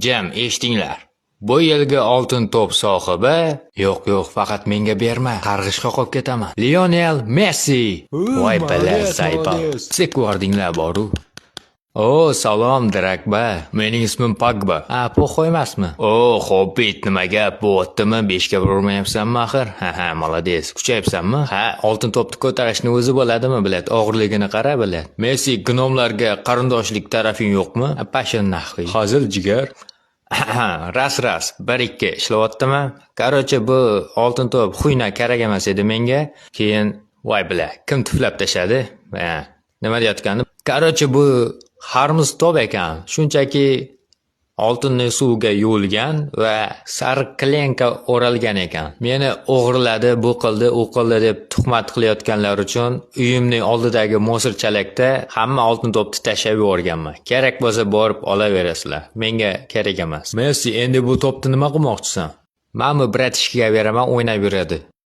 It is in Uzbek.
Jam, eshitinglar. Bu yilgi oltin to'p sohibi. Yo'q, yo'q, faqat menga berma. Qarg'ishga qolib ketaman. Lionel Messi. Voy бля, Молодец, заебал. Молодец. Sekvardinglar boru. O, salom, Dragba. Mening ismim Pogba. A, похуй emasmi? O, Hobbit, nima gap? Bo'lyaptimi? 5ga 1 urmayapsanmi axir? Ha, молодец. Kuchayapsanmi? Ha, oltin to'pni ko'tarishni o'zi bo'ladimi, блядь? Og'irligini qara, блядь. Messi, gnomlarga qarindoshlik tarafing yo'qmi? Пошёл нахуй. Hazil, jigar. Ras ras, 1 2 ishlayaptimi? Короче, bu oltin to'p хуйня, kerak emas edi menga. Keyin, voy бля, kim tuflab tashladi? Ha, nima deyotganim? Короче, bu harmiz to'p ekan. Shunchaki oltinni suvga yuvilgan va sariq клеёнка o'ralgan ekan. Meni o'g'irladi, bu qildi, u qildi deb tuhmat qilayotganlar uchun uyimning oldidagi мусор chalakda hamma oltin to'pni tashlab yuborganman. Kerak bo'lsa, borib olaverasizlar. Menga kerak emas. Messi, endi bu to'pni nima qilmoqchisan? Mana bu братишка ga beraman, o'ynab yuradi.